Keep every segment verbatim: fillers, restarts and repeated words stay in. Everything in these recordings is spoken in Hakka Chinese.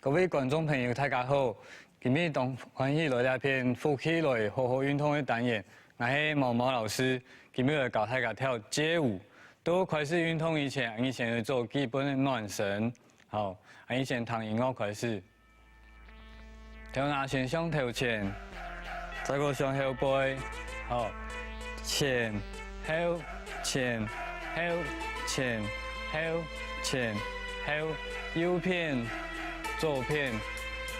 各位觀眾朋友，大家好！今日當歡喜來這片福氣來好好運動个單元，𠊎係毛毛老師。今日來教大家跳街舞。在開始運動以前，𠊎等先來做基本个暖身。好，𠊎等先聽音樂開始。頭那先向頭前，再過向後背。好，前、後、前、後、前、後、前、後，右片、左片、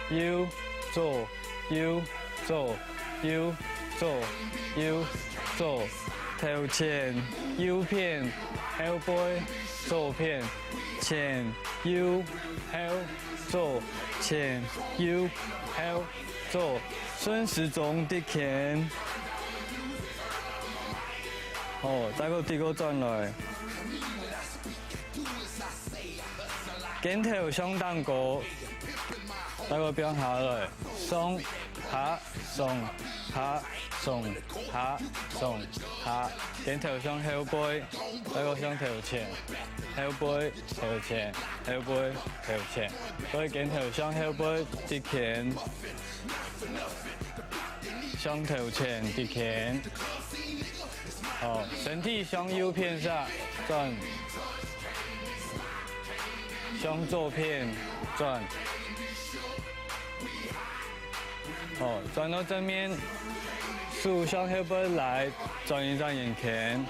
右、左、右、左、右、左、右、左，頭前、右片、後背、左片、前、右、後、左、前、右、後、左，順時鐘直牽。好，再過直過轉來。 肩頭向頂高，再過放下來，上、下、上、下、上、下、上、下，肩頭向後背，再過向頭前，後背、頭前、後背、頭前，再過肩頭向後背直牽，向頭前直牽。 好，身體向右片煞轉，向左片轉。好，轉到正面，手向後背拉，轉一隻圓圈，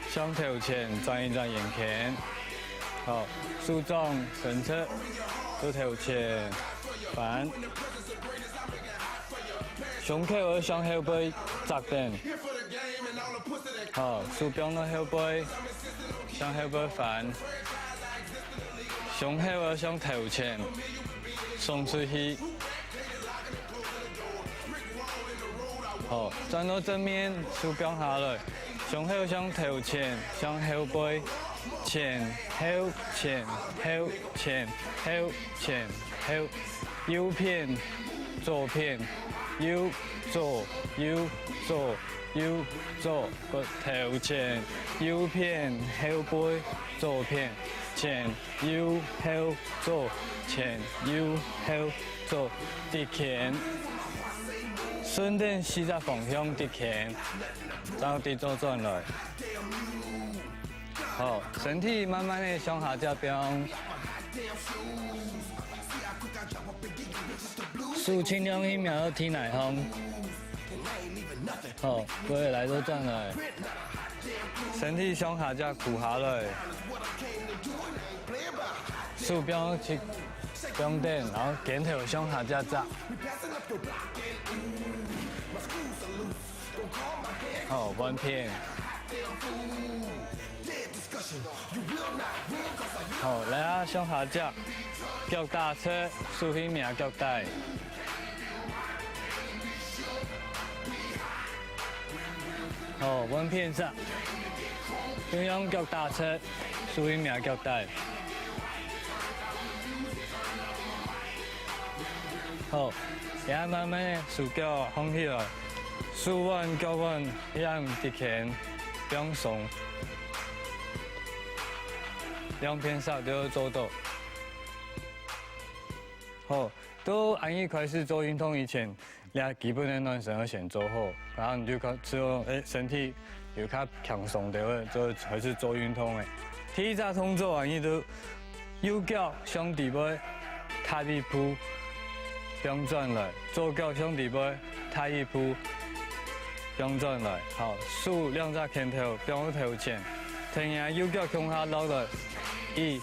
向頭前轉一隻圓圈。好，手掌伸直，到頭前翻。 胸口愛向後背扎等。好，手放到後背，向後背翻。胸口愛向頭前送出去。好，轉到正面，手放下來，胸口向頭前，向後背，前、後、前、後、前、後、前、後。 右片、左片、右、左、右、左、右、左，過頭前、右片、後背、左片、前、右、後、左、前、右、後、左，直牽。順等四隻方向直牽，再直做轉來。 好，身體慢慢仔向下隻放。手盡量去摸到地泥項。好，過來倒轉來。身體向下隻跍下來。手放去放等，然後肩頭向下隻扎。 好，換片。好，來啊，向下隻，腳打直，手去摸腳底。好，換片煞，用用腳打直，手去摸腳底。 好，這下慢慢仔手腳䟘起來，手腕、腳腕一樣直牽，放鬆，兩片煞都做到。好，到恁樣開始做運動以前，這基本个暖身愛先做好，然後你就看，之後，欸，身體 有較輕鬆兜仔，做，開始做運動咧。第一隻動作啊，你就右腳向底背踏一步，放轉來，左腳向底背踏一步，放轉來。好，手兩隻拳頭放到頭前，同你右腳共下落來，一、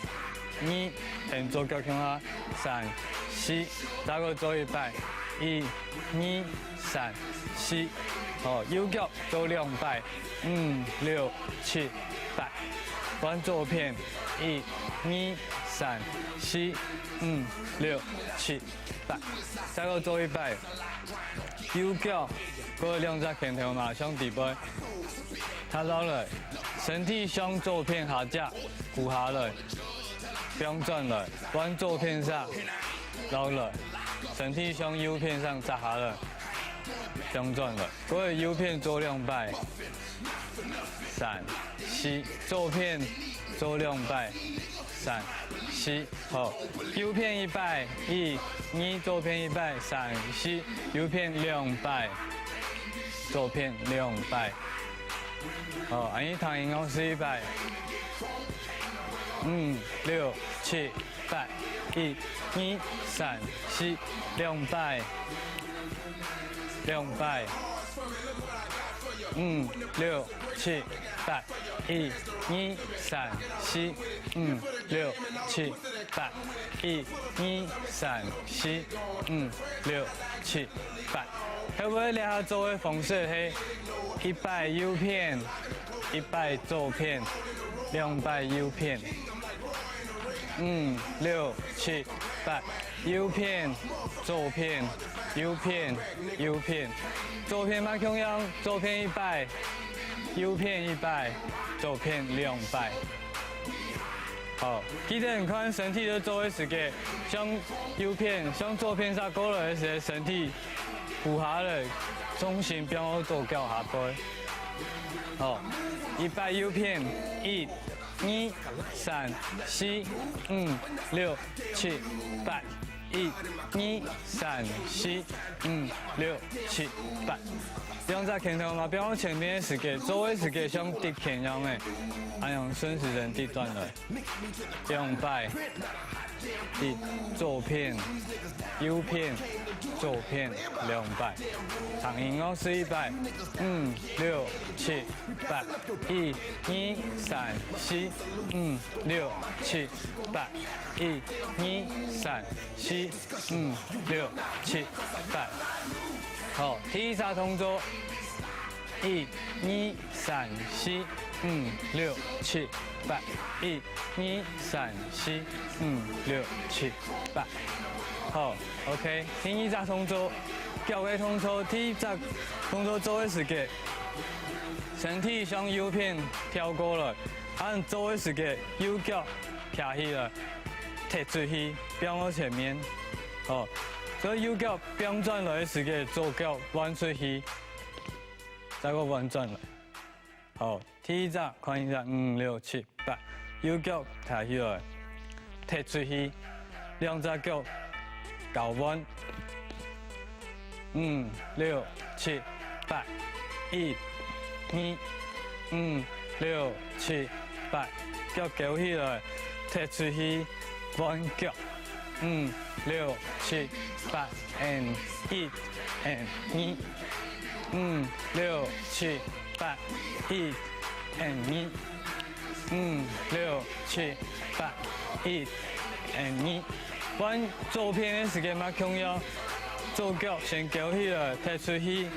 二，同左腳共下，三、四，再過做一擺，一、二、三、四。好，右腳 做兩擺，五、六、七、八。換左片，一、二、三、四、五、六、七、八。再過做一擺，右腳，過兩隻拳頭嘛，向底背，踏落來，身體向左片下隻，跍下來，放轉來，換左片煞，落來，身體向右片上扎下來，放轉來。 過右片做兩擺，三、四，左片做兩擺，三、四，好，右片一擺，一、二，左片一擺，三、四，右片兩擺，左片兩擺。好，恁樣聽音樂試一擺。五、六、七、八，一、二、三、四，兩擺，兩擺。五、六、七、八，一、二、三、四，五、六、七、八，一、二、三、四，五、六、七、八。後尾這下做个方式係一擺右片，一擺左片，兩擺右片。五、六、七、八，右片、左片、右片、右片。左片嘛共樣，左片一擺，右片一擺，左片兩擺。好，記得你看身體在做个時節，向右片、向左片儕過來个時節，身體跍下來，重心放到左腳下背。好，一擺右片，一、二、三、四、五、六、七、八，一、二、三、四、五、六、七、八。兩隻拳頭嘛，放到前面个時節，做个時節像直拳樣个，恁樣順時針直轉來。 兩擺，一、左片、右片、左片，兩擺。聽音樂試一擺，五、六、七、八，一、二、三、四、五、六、七、八，一、二、三、四、五、六、七、八。好，第一隻動作，一、二、三、四、五、六、七、八，一、二、三、四、五、六、七、八。好，OK，第二隻動作，腳个動作，第一隻動作做个時節，身體向右片跳過來，恁做个時節，右腳擎起來，踢出去，放到前面。好，所以右腳放轉來个時節，左腳彎出去，再過彎轉來。好， 第一隻，看一下，五、六、七、八，右腳擎起來，踢出去，兩隻腳交換。五、六、七、八，一、二、五、六、七、八，腳勾起來，踢出去，換腳。五、六、七、八，and一，and二。五、六、七、 八，一，and二。五、六、七、八，一，and二。換左片个時節嘛共樣，左腳先勾起來，踢出去，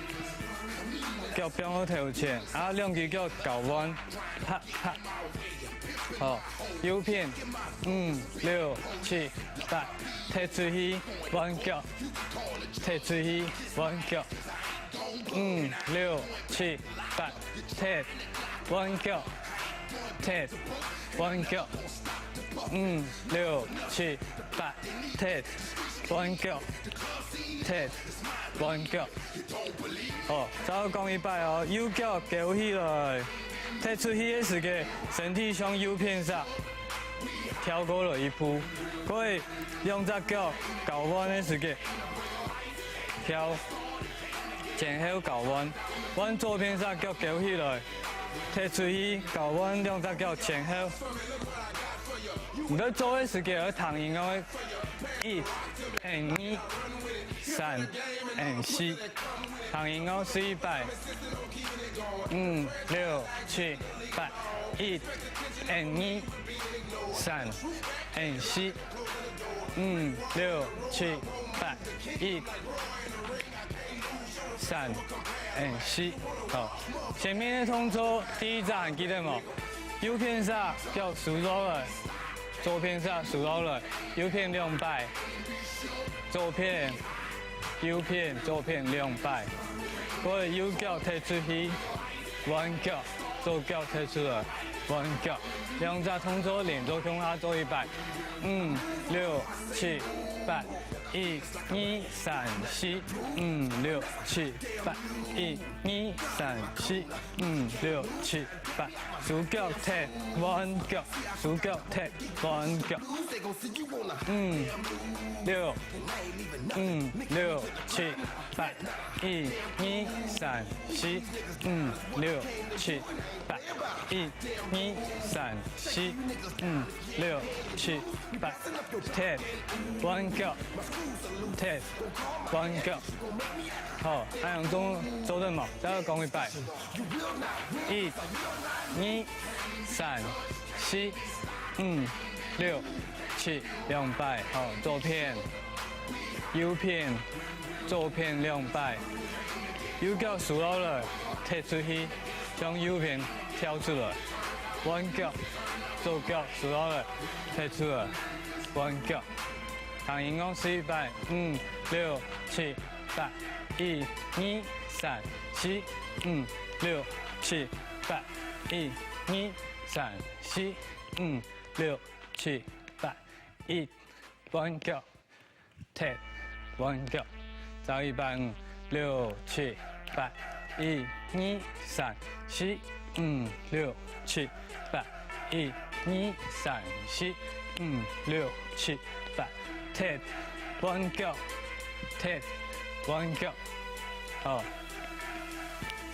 腳放到頭前，啊，兩隻腳交換，啪啪。好，右片，五、六、七、八，踢出去，換腳，踢出去，換腳。五、六、七、 八，踢，換腳，踢，換腳。五、六、七、八，踢，換腳，踢，換腳。好，再講一擺哦，右腳勾起來，踢出去个時節，身體向右片儕跳過來一步，過來兩隻腳交換个時節，跳。 前後交換，換左片儕腳勾起來，踢出去交換兩隻腳前後。你在做个時節愛聽音樂，一，and二，三，and四，聽音樂試一擺。五、六、七、八，一，and二，三，and四，五、六、七、八，一， 三，and四。好，前面个動作第一隻還記得無？右片儕腳收落來，左片儕收落來，右片兩擺，左片，右片，左片兩擺。過來右腳踢出去，換腳，左腳踢出來，換腳。兩隻動作連續共下做一擺。五、六、七、八。一、二、三、四、五、六、七、八。一、二、三、四、五、六、七、八。手腳踢，換腳，手腳踢，換腳。五、六，五、六、七、八。一、二、三、四、五、六、七、八。一、二、三、四、五、六、七、八。踢，換腳，踢，換腳。好，恁樣做，做得無？再講一擺。一、二、三、四、五、六、七，兩擺。好，左片，右片，左片兩擺。右腳收落來，踢出去，向右片跳出來。換腳，左腳收落來，踢出來，換腳。 同音樂試一擺，五、六、七、八，一、二、三、四、五、六、七、八，一、二、三、四、五、六、七、八，一，換腳，踢，換腳，再一擺，五、六、七、八，一、二、三、四、五、六、七、八。 一、二、三、四、五、六、七、八，踢，換腳，踢，換腳。好，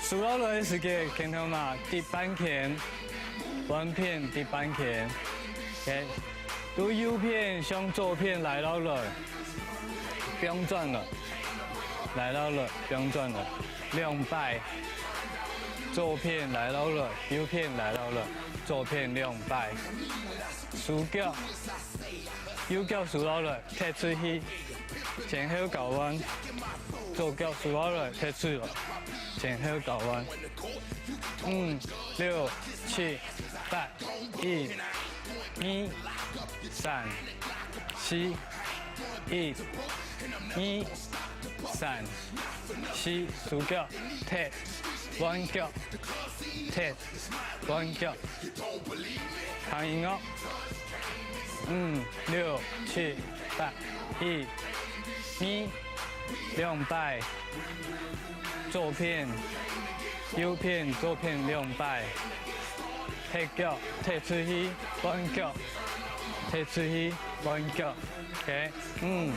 收落來个時節，拳頭嘛，直半圈，換片直半圈。OK，對右片向左片拉落來，放轉來，拉落來，放轉來，兩擺。 左片拉落來，右片拉落來，左片兩擺。收腳，右腳收落來，踢出去，前後交換。左腳收落來，踢出來，前後交換。五、六、七、八，一、二、三、四，一、二、三、四，收腳，踢，換腳，踢， 換腳。聽音樂。五、六、七、八，一、二，兩擺。左片、右片、左片兩擺。踢腳，踢出去，換腳，踢出去，換腳。OK，五、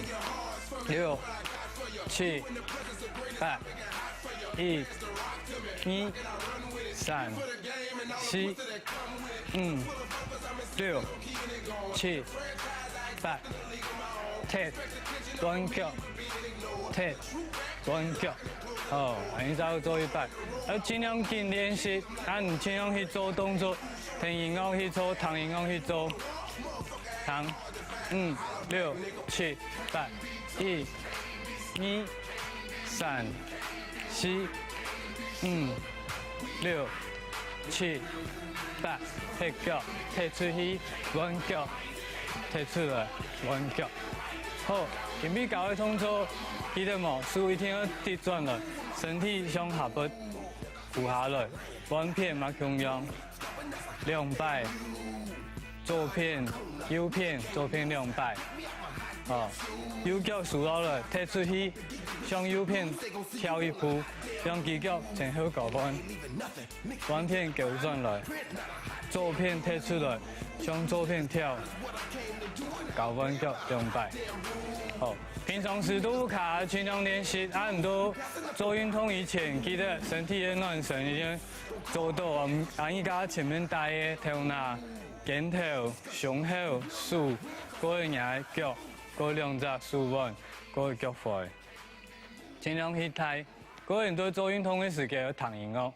六、七、八。 一、二、三、四、五、六、七、八，踢，換腳，踢，換腳。好，恁樣再做一擺。愛盡量緊練習，啊，你盡量去做動作，聽音樂去做，聽音樂去做。聽，五、六、七、八，一、二、 三、四、五、六、七、八，踢腳，踢出去，換腳，踢出來，換腳。好，今晡日教个動作，記得無？手一定愛直轉來，身體向下背俯下來，換片嘛共樣。 兩擺，左片、右片、左片兩擺。哦，右腳收落來，踢出去，向右片跳一步，兩支腳前後交換，換片勾轉來，左片踢出來，向左片跳，交換腳兩擺。好，平常時都較盡量練習，啊，你都做運動以前，記得身體愛暖身一下。 做到啊，啊，你个前面帶个頭那、肩頭、胸口、手，過後若个腳，過後兩隻手腕，過後腳踝，盡量去帶。過後你在做運動个時節愛聽音樂，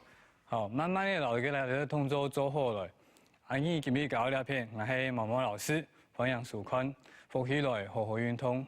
好，慢慢个摎這个動作做好來。啊，你今晡日教个這片，𠊎係毛毛老師，歡迎收看，福氣來，好好運動。